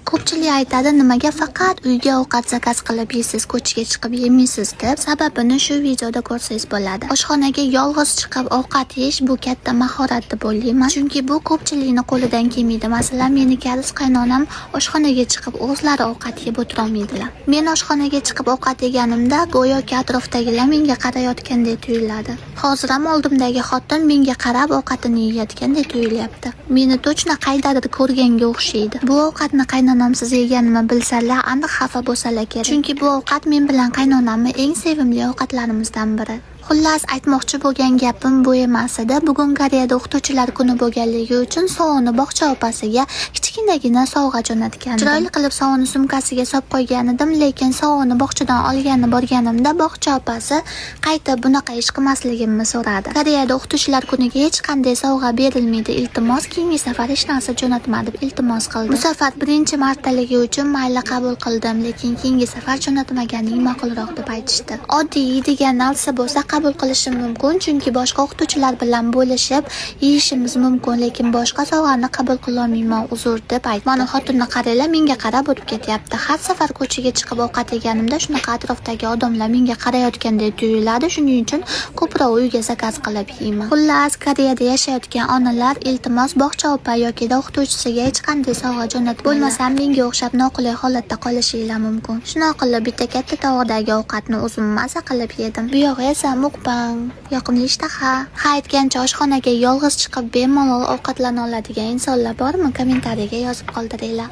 Ko'pchilik aytadi, nimaga faqat uyga ovqat zakaz qilib yeysiz, ko'chaga chiqib yemaysiz deb. Sababini shu videoda ko'rsangiz bo'ladi. Oshxonaga yolg'iz chiqib ovqat yeyish bu katta mahorat deb o'ylayman. Chunki bu ko'pchilikni qo'lidan kelmaydi. Masalan, meni koreys qaynonam oshxonaga chiqib o'zlari ovqat yeb o'tirolmaydilar. Men oshxonaga chiqib ovqat yeganimda go'yoki atrofdagilar menga qarayotgandek tuyuladi. Hozir ham oldimdagi xotin menga qarab ovqatini yeyotgandek tuyulyapti. Meni точно qaydadir ko'rganga o'xshaydi. Bu ovqatni qaynonamsiz yeganimni bilsalar, aniq xafa bo'lsalar kerak. Chunki bu ovqat men bilan qaynonamni eng sevimli ovqatlarimizdan biri. Xullas, aytmoqchi bo'lgan gapim bu emas edi. Bugun Koreyada o'qituvchilar kuni bo'lganligi uchun Souni bog'cha opasiga kichkinagina sovg'a jo'natgandim. Chiroyli qilib sovuni sumkasiga solib qo'ygan edim, lekin sovuni bog'chadan olgani borganimda bog'cha opasi qaytib bunaqa ish qilmasligimni so'radi. Koreyada o'qituvchilar kuniga hech qanday sovg'a berilmaydi. Iltimos, keyingi safar hech narsa jo'natma deb iltimos qildi. Bu safar birinchi martaligi uchun mayli, qabul qildim, lekin keyingi safar jo'natmaganing ma'qulroq deb aytishdi. Oddiy yeydigan narsa bo'lsa, qabul qilishim mumkin, chunki boshqa o'qituvchilar bilan bo'lishib yeyishimiz mumkin, lekin boshqa sovg'ani qabul qilolmayman, uzr deb aytdi. Mana xotinni qaranglar, menga qarab o'tib ketyapti. Har safar ko'chaga chiqib ovqat yeganimda shunaqa atrofdagi odamlar menga qarayotgandek tuyuladi. Shuning uchun ko'proq uyga zakaz qilib yeyman. Xullas, Koreyada yashayotgan onalar, iltimos, bog'cha opa yoki o'qituvchisiga hech qanday sovg'a jo'natmanglar. Bo'lmasam menga o'xshab noqulay holatda qolishinglar mumkin. Shunaqa qilib bitta katta tovoqdagi ovqatni o'zim maza qilib yedim. Bu yog'i esa mukbang. Yoqimli ishtaha. Ha, aytgancha, oshxonaga yolg'iz chiqib bemalol ovqatlana oladigan insonlar bormi? Kommentariyaga yozib qoldiringlar.